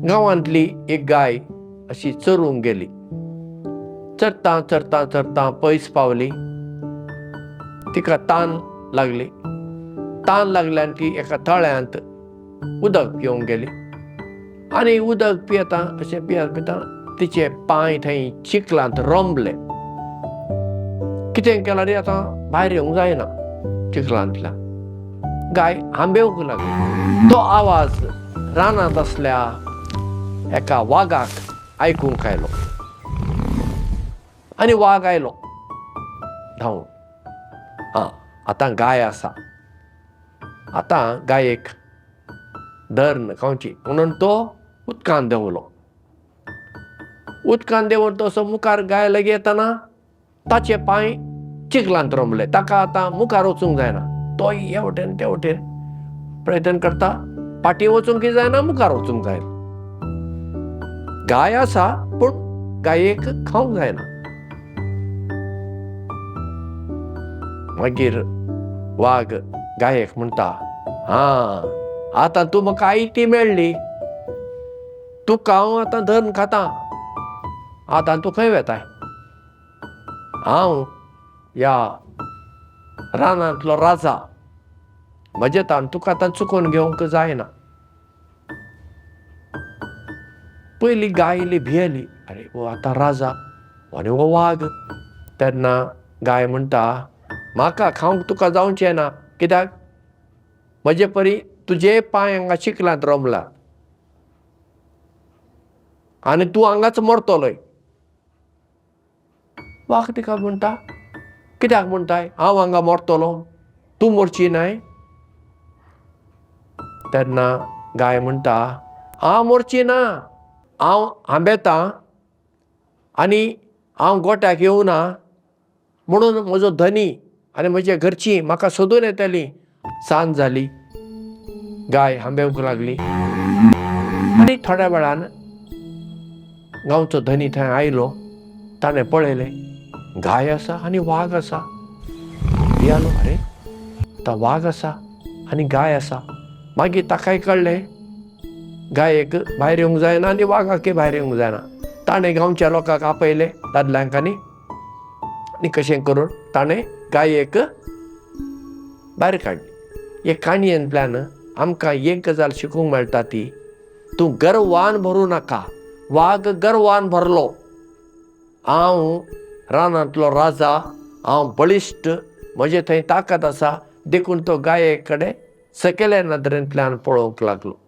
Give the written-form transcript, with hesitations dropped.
गांवांतली एक गाय अशी चरूंक गेली. चरता चरता चरता पयस पावली. तिका तान लागली. तान लागल्यान ती एका तळ्यांत उदक पिवंक गेली आनी उदक पियेता अशें पियेत पिता तिचे पांय थंय चिखलांत रोमले. कितें केल्यार आतां भायर येवंक जायना चिखलांतल्यान. गाय हांबेवंक लागली. तो आवाज रानांत आसल्या एका वागाक आयकूंक आयलो आनी वाग आयलो धांवून. आं, आतां गाय आसा, आतां गायेक धरून खावची म्हणून तो उदकांत देंवलो. उदकांत देंवन तो असो मुखार गाय लागीं येतना ताचे पांय चिखलांत रोमले. ताका आतां मुखार वचूंक जायना. तो हे वटेन ते वटेन प्रयत्न करता, फाटीं वचूंकय जायना, मुखार वचूंक जायना. गाय आसा पूण गायेक खावंक जायना. मागीर वाग गायेक म्हणटा, हां आतां तूं म्हाका आयती मेळ्ळी, तुका हांव आतां धरून खाता, आतां तूं खंय वेताय? हांव ह्या रानांतलो राजा, म्हजे तान तुका आतां चुकोवन घेवंक जायना. पयली गाय इल्ली भियेली, आरे हो आतां राजा आनी हो वाग. तेन्ना गाय म्हणटा, म्हाका खावंक तुका जावचें ना, कित्याक म्हजे परी तुजे पांय हांगा चिखलांत रोमला आनी तूं हांगाच मरतलोय. वाग तिका म्हणटा, कित्याक म्हणटाय हांव हांगा मरतलो, तूं मरची न्हय? तेन्ना गाय म्हणटा, हांव मरची ना, हांव हांबेतां आनी हांव गोट्याक येवना म्हणून म्हजो धनी आनी म्हजे घरचीं म्हाका सोदून येतलीं. सांज जाली, गाय हांबेवंक लागली आनी थोड्या वेळान गांवचो धनी थंय आयलो. ताणें पळयलें, गाय आसा आनी वाग आसा. भियालो, आरे आतां वाग आसा आनी गाय आसा. मागीर ताकाय कळ्ळें गायेक भायर येवंक जायना आनी वागाकय भायर येवंक जायना. ताणें गांवच्या लोकांक आपयले, दादल्यांक, आनी कशें करून ताणें गायेक भायर काडली. हे काणयेंतल्यान आमकां एक गजाल शिकूंक मेळटा, ती तूं गर्वान भरूं नाका. वाग गर्वान भरलो, हांव रानांतलो राजा, हांव बळिश्ट, म्हजे थंय ताकद आसा, देखून तो गाये कडेन सकयल्या नदरेंतल्यान पळोवंक लागलो.